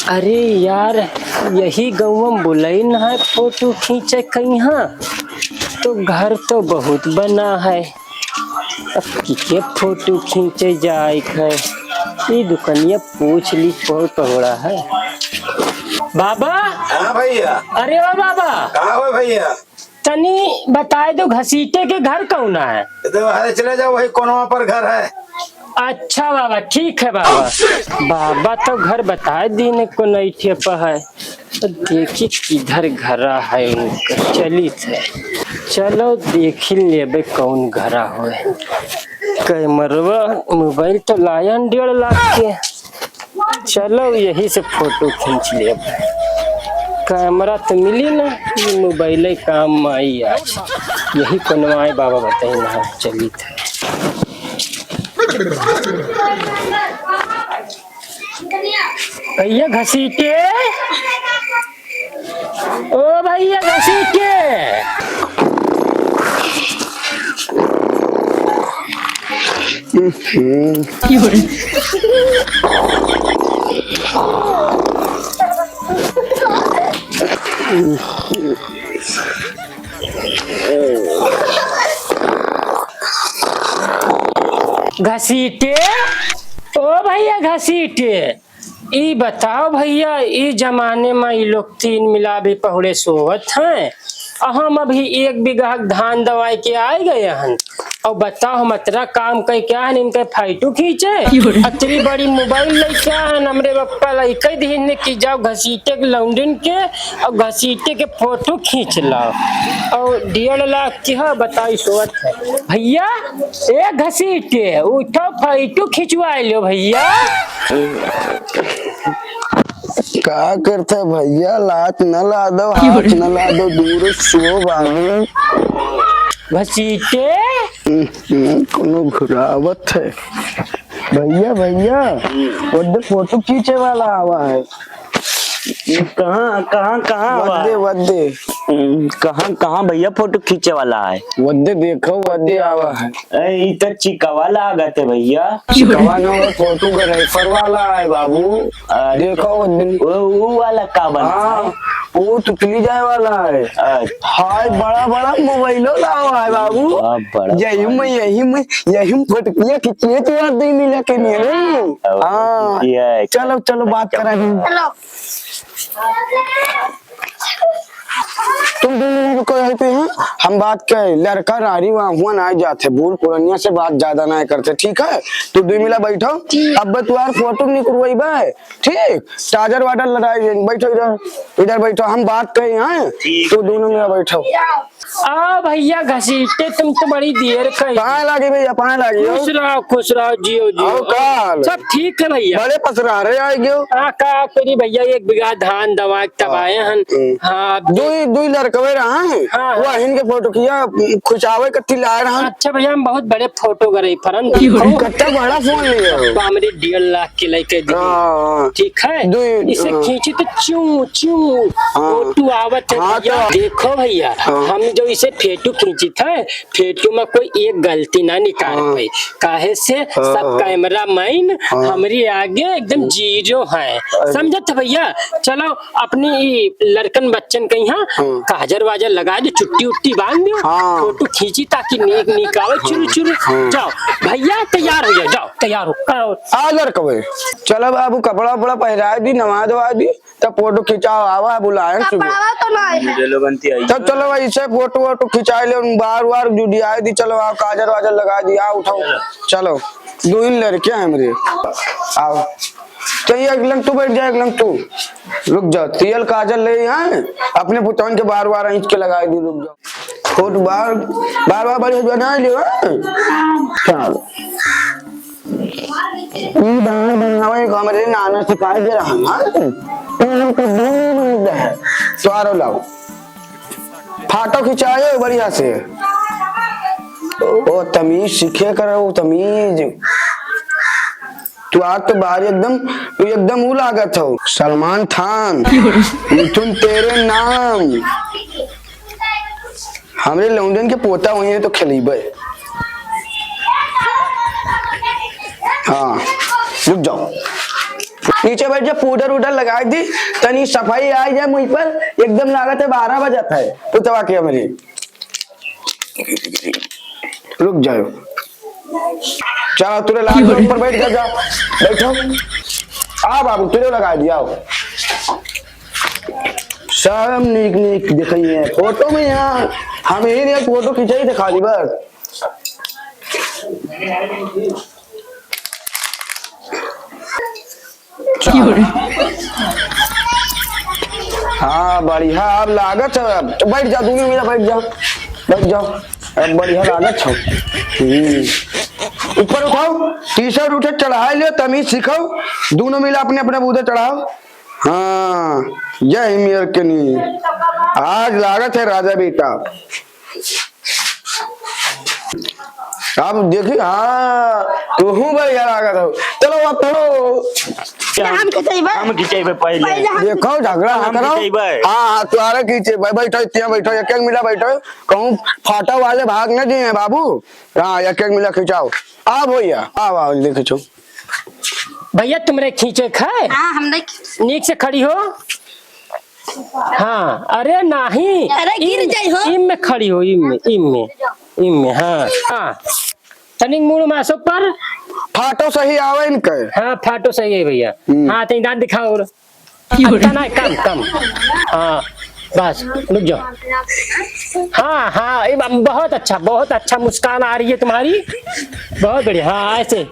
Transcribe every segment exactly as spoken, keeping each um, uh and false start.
अरे यार, यही गउँवा में बोलइ न है फोटो खींचे कइहाँ, तो घर तो बहुत बना है। अब किके फोटो खींचे जाए है, ई दुकनिया पूछ ली, बहुत पहुड़ा है। बाबा। हाँ भइया। अरे ओ बाबा। का हो भइया? तनी बताए दो, घसीटे के घर कौन है? तो वहाँ चले जाओ, वही कोनवा पर घर है। अच्छा बाबा, ठीक है बाबा। बाबा तो घर बताए दीन, कोनइठे पर है। तो देखी किधर घरा है उनका, चलित है। चलो देखी लेबे कौन घरा होए। कैमरवा, मोबाइल तो लायन डेढ़ लाख के। चलो, यही से फोटो खींच लेब। कैमरा तो मिली ना, ई मोबाइले काम में आई आज। यही कोनवा है, बाबा बताई ना, चलित है। भइया घसीटे, ओ भइया घसीटे। घसीटे, ओ भइया घसीटे, ई बताओ भइया, ई जमाने में ई लोग तीन मिला भी पहुड़े सोवत हैं, अउर हम अभी एक बीघा धान दवाई के आए गए हन, अउर बताओ हम अतना काम कइ के आए हन, इनके फाइटू खींचे, अतरी बड़ी मोबाइल लइके आए हन, हमरे बप्पा लइके दिहिन कि जाओ घसीटे के लौंडिन के अउर घसीटे के फोटो खींच लाओ। अउर डेढ़ लाख के ह, बताई सोवत है। भइया, ए घसीटे, उठो, फोटो खिंचवाइ लो भइया। का करत है भइया, लात न लादो, हाथ न लादो, दूर सो बाबू। घसीटे। हम्म, कोनो घुरावत है। भइया, भइया, ओदे फोटो खींचे वाला आवा है। कहाँ, कहाँ, कहाँ आवा है? वद्दे, वद्दे। हम्म, कहाँ, कहाँ भइया फोटो खींचे वाला है? वद्दे देखो, वद्दे आवा है। ए, ई तो चिकवा लागत है भइया। चिकवा न हो, फोटोग्राफर वाला है बाबू। अच्छा। देखो वद्दे। वो, वो वाला का बना है? हाँ, वो तुतली जाए वाला है। अच्छा। हाय, बड़ा बड़ा मोबाइलो लावा है बाबू। वाह, बड़ा यही में, यही में, यही में फोटकिया खींचिए तो यार, दे मिला के नहीं है ना? अब हाँ। खींचिए। चलो, चलो, बात करें। चलो। तुम दोनों को कहते हैं, हम बात कहे, लड़का नारी वहाँ हुआ ना जाते, बूढ़ पुरनिया से बात ज्यादा ना करते, ठीक है? तू दो मिला बैठो, अब तू यार फोटो निकलवाई बे, ठीक? चार्जर वार्जर लड़ाई, बैठो इधर, इधर बैठो, हम बात कहे हैं, ठीक तू है। दोनों मिला बैठो। आ भइया घसीटे, तुम तो बड़ी देर कही। पाए लागी भइया, पाए लागी। खुश रहो, खुश रहो, जियो, जियो। और का हाल है? सब ठीक है भइया। बड़े पसरारे आइ गयो। हाँ, का करी भइया, एक बीघा धान दवा के तब हाँ। आए हन। हम्म। हाँ, अब दुई, दुई लड़कवे रहा है। हाँ, वो हाँ। इनके फोटो किया, खुचावे कत्ती लाए रहा। अच्छा भइया, हम बहुत बड़े फोटोग्राफर हन। कत्ता बड़ा फोन लिया हो? तो हमरे डेढ़ लाख के लइके दी। हाँ, हाँ। ठीक है? दुई, इसे हाँ। खींची तो चू, चू, हाँ। फोटो आवत है हाँ, भइया। तो देखो भइया, हाँ। हम जो इसे फेटू खींचित है, फेटू में कोई एक गलती ना निकाल हाँ। पाई। काहे से हाँ, सब हाँ। कैमरा मैन हाँ। हमरे आगे एकदम जीरो है। अरे। समझत है भइया? चलो अपनी ई लड़कन बच्चन के यहाँ हाँ। काजर वाजर लगा दे, चुट्टी उट्टी बांध दे, हाँ। फोटो खींची ताकि नीक नीक आवे, चुरु चुरु। हाँ। जाओ भइया, तैयार हो जाओ, जाओ, तैयार हो, आओ। आ लड़कवे, चलो बाबू, कपड़ा उपड़ा पहिराइ दी, नवा धोवाइ दी। तब फोटो खिंचाओ, आवा है, बुलाए हैं सुबह। कपड़वा तो नहीं है। वीडियो बनती आई। तब चलो भाई, इसे फोटो वोटो खिंचाए ले, उन बार वार जुड़ियाए दी, चलो आओ, काजर वाजर लगा दी, आओ उठाओ, चलो, दो ही लड़के हैं मेरे, आओ, तो ये एक लंग तू बैठ जा, एक लंग तू, रुक जाओ, तेल काजर ले आए, अपने पुतौन के बार वार ऐंच के लगाए दी, रुक जाओ, फोटो बार, बार वार बड़ी बना लियो, हाँ? चलो। ई बार बनावे को हमरे नाना सिखाए दे रहा, हाँ? तो हमको दो मिनट है। तो आरो लाओ। फाटो खिंचायो बढ़िया से। ओ तमीज सीखे करो, तमीज। तू आज तो बाहर एकदम, तू एकदम ऊ लागत हो। सलमान खान, मिथुन तेरे नाम। हमरे लौंडन के पोता हुई है तो खेलीबे। हाँ, रुक जाओ। नीचे बैठ जा, पाउडर उडर लगाइ दी, तनी सफाई आइ जाए मुँह पर, एकदम लागत है बारह बजत है पुतवा के हमरे। रुक जाओ, चलो तुरे लाग ऊपर बैठ जा, जा बैठो। आ बाबू, तुरे लगाइ दिया, आओ। सब नीक नीक दिखाई है फोटो में, यहाँ हम ही ने फोटो खिंचाई दिखा दी बस। हाँ, बढ़िया, अब लागत है। अब बैठ जा, दुनो मिला बैठ जा, बैठ जाओ। अब बढ़िया लागत है। हम्म। ऊपर उठाओ, टी शर्ट उठे चढ़ाइ लियो, तमीज सिखाओ। दुनो मिला अपने अपने बूते चढ़ाओ। हाँ, जय हिंद मेर के नी। आज लागत है राजा बेटा। अब देखी, हाँ, तुहूँ बढ़िया लागत हो। चलो, अब चलो। हम खिंचेबे। हम खिंचेबे पहले। पहले हम देखो, झगड़ा ना हम करो। खिंचेबे। हाँ, हाँ, तुम्हारा खींचे, भाई, बैठो, इतना बैठो, एक एक मिला बैठो, कहूँ फाटा वाले भाग न दिए बाबू। हाँ, एक एक मिला खिंचाओ। आ भैया, आओ, आओ, ले खींचो। भैया, तुमरे खींचे खाए? हाँ, हम नहीं खींच- नीक से खड़ी हो। हाँ, अरे नाही। अरे गिर इम, जाई हो। इम में खड़ी हो, इम में, इम में, इम में, हाँ, हाँ। तनिक मूड़ मासो पर। फाटो सही आवे इनके। हाँ, फाटो सही है भैया। हम्म। हाँ, तनी दाँत दिखाओ और। अत्ता ना, कम, कम। हाँ, बस, रुक जाओ। हाँ, हाँ, ये ब-, बहुत अच्छा, बहुत अच्छा मुस्कान आ रही है तुम्हारी। बहुत बढ़िया, हाँ, ऐसे।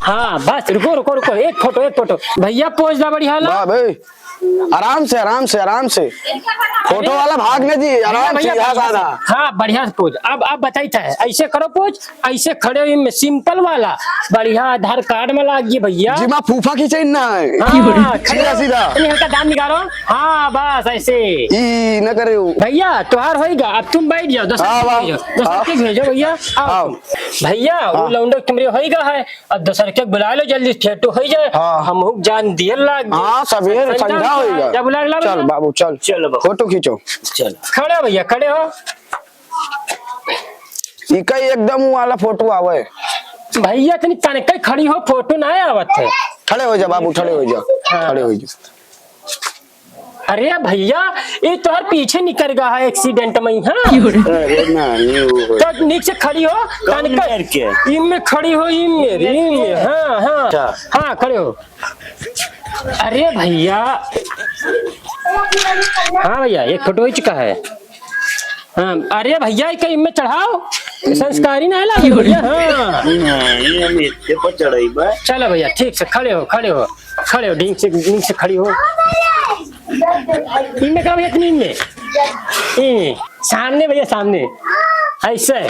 हाँ, बस, रुको, रुको, रुको, एक फोटो, एक फोटो। भैया, पोज दा बढ़िया ला। वाह भाई। आराम से, आराम से, आराम से। फोटो वाला भाग न जी, आराम से, भैया, यहाँ से आना। हाँ, बढ़िया से पोज। अब, अब बताई था, ऐसे करो पोज, ऐसे खड़े हो, इनमें सिंपल वाला, बढ़िया आधार कार्ड में लाग गई भैया। जिमा फूफा खींचे ना है। हाँ, खड़े सीधा, हो। सीधा। तुम यहाँ का दाँत निकालो। हाँ, बस ऐसे। ई न करे हो। भैया, तोहार होइगा, अब तुम बैठ जाओ, दूसरा हाँ, के वाह। भेजो, दूसरा हाँ। के भेजो भैया। आओ आओ। तुम। भैया, वो हाँ। लौंडो तुमरे होइगा है, अब दूसर के बुला लो जल्दी, फेटू हो जाए। हाँ। हम हुक जान दिए लाग गए। हाँ, सबेर संझा संझा होइगा। जब लाग, लाग चल भैया। बाबू, चल। चलो बाबू। फोटो खींचो। चल। खड़े हो भैया, खड़े हो। इका एकदम उ वाला फोटो आवे। भैया, तनी तनके खड़ी हो, फोटो ना आवत है। खड़े हो जा बाबू, खड़े हो जा। हाँ। खड़े हो जा। अरे भैया, ये तोहर पीछे निकल गया है एक्सीडेंट में, हाँ? अरे नहीं, वो तो नीचे खड़ी हो, कौन तनके मेर के? इनमें खड़ी हो, इनमें, इनमें, हाँ, हाँ। अच्छा। हाँ, खड़े हो। अरे भैया, हाँ भैया, एक फोटो हो चुका है। हाँ, अरे भैया, कहीं इनमें चढ़ाओ, संस्कारी ना लागे भैया, हाँ। नहीं, हम इतने पर चढ़ाई बा। चलो भैया, ठीक से खड़े हो, खड़े हो। खड़े हो, ढींग से, ढींग से खड़ी हो। इनमें का भैया, इतनी इनमें। ई, सामने भैया, सामने। ऐसे।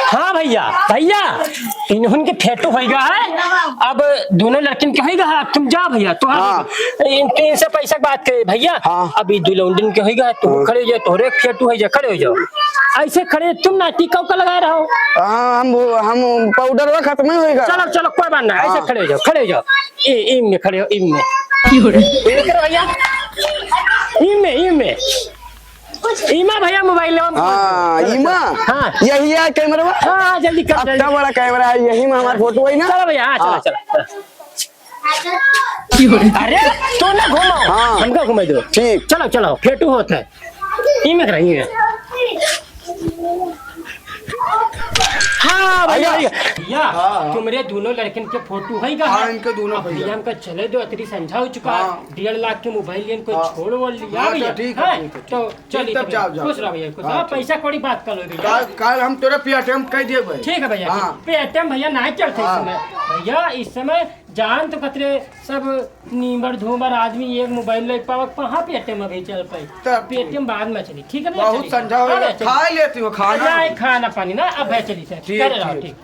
हाँ भैया, भैया, इन्हन के फेटू होइगा है। अब दोनों लड़किन के होइगा है। अब तुम जाओ भैया, तो हाँ। इन, इनसे पैसा के बात करे भैया। हाँ। अब ई दुलौंडिन के होइगा है, तुम हाँ। खड़े हो जाओ, तोहरे फेटू हो जाए, खड़े हो जाओ। ऐसे खड़े तुम ना टीका उका लगा रहा हो। हाँ, हम, हम पाउडरवा खत्म ही होइगा। चलो, चलो, कोई बात ना, ऐसे हाँ। खड़े हो जाओ, खड़े हो जाओ। ई, ई में खड़े हो, ई में। क्यों रे? ई में करो भैया। ई में, ई में। ई में भैया मोबाइल लेवा। हाँ, ई में? हाँ। यही है कैमरवा? हाँ, हाँ, जल्दी कर, अतना जल्दी। बड़ा कैमरा है, यही में हमार फोटो है ना? चलो भैया, हाँ, चलो, हाँ। चलो। क्यों रे? अरे, तू ना घुमाओ, हाँ। हमका घुमाई दो। ठीक। चलो, चलो, फेटू होत है। ई में रही है। हाँ, भैया, आइया। भैया, हाँ, हाँ। तुमरे दोनों लड़कन के फोटो है का हाँ, है? इनके दोनों अब भैया। भैया, हमका चले दो, अतरी संझा हो चुका है। हाँ। डेढ़ लाख के मोबाइल लियन, कोई हाँ। छोड़ वोड़ लिया हाँ, तो भैया। ठीक है, हैं? ठीक है, ठीक। तो ठीक, चलिए, तब चलिए। जाओ, जाओ, खुश रहो जाओ। भैया, खुश रहो। हाँ, ठीक। पैसा कौड़ी बात कर लो भैया। काल, काल हम तोरे पेटीएम कह दिए भाई। ठीक है भैया, हाँ। ठीक। पेटीएम भैया नहीं चलते इस हाँ। समय। भैया, इस समय जान तो खतरे, सब नीमर धूमर आदमी एक मोबाइल ले पावत, कहाँ पेटीएम अभी चल पाई? तब पेटीएम बाद में चली, ठीक है भैया, बहुत चली। संझा हो हाँ गया, भैया, चली। खा लेती हो खाना। नहीं, खाना पानी ना, अब भैया चली सर, ठीक, करे रहो, ठीक। ठीक।